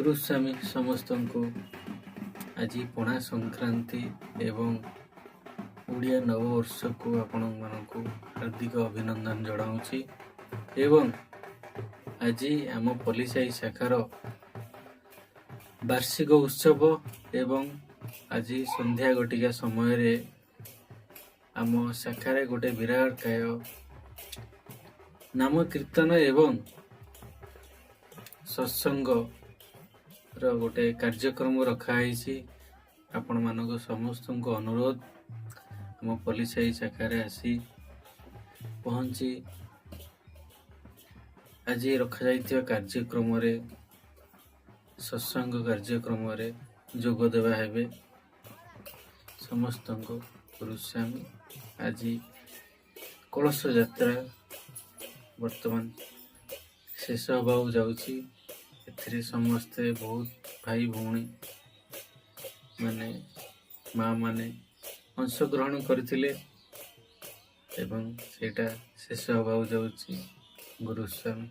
ଗୁରୁସ୍ୱାମୀ। ସମସ୍ତଙ୍କୁ ଆଜି ପଣା ସଂକ୍ରାନ୍ତି ଏବଂ ଓଡ଼ିଆ ନବବର୍ଷକୁ ଆପଣମାନଙ୍କୁ ହାର୍ଦ୍ଦିକ ଅଭିନନ୍ଦନ ଜଣାଉଛି। ଏବଂ ଆଜି ଆମ ପଲିସାହି ଶାଖାର ବାର୍ଷିକ ଉତ୍ସବ ଏବଂ ଆଜି ସନ୍ଧ୍ୟା ଘଟିକା ସମୟରେ ଆମ ଶାଖାରେ ଗୋଟେ ବିରାଟ କାୟ ନାମ କୀର୍ତ୍ତନ ଏବଂ ସତ୍ସଙ୍ଗର ଗୋଟେ କାର୍ଯ୍ୟକ୍ରମ ରଖାହେଇଛି। ଆପଣମାନଙ୍କୁ ସମସ୍ତଙ୍କୁ ଅନୁରୋଧ, ଆମ ପଲିସାହି ଶାଖାରେ ଆସି ପହଞ୍ଚି ଆଜି ରଖାଯାଇଥିବା କାର୍ଯ୍ୟକ୍ରମରେ, ସତ୍ସଙ୍ଗ କାର୍ଯ୍ୟକ୍ରମରେ ଯୋଗ ଦେବା ହେବେ। ସମସ୍ତଙ୍କୁ ଗୁରୁସ୍ୱାମୀ। ଆଜି କଳସ ଯାତ୍ରା ବର୍ତ୍ତମାନ ଶେଷ ହେବାକୁ ଯାଉଛି। ଏଥିରେ ସମସ୍ତେ ବହୁତ ଭାଇ ଭଉଣୀ ମାନେ, ମା ମାନେ ଅଂଶଗ୍ରହଣ କରିଥିଲେ ଏବଂ ସେଇଟା ଶେଷ ହେବାକୁ ଯାଉଛି। ଗୁରୁସ୍ୱାମୀ।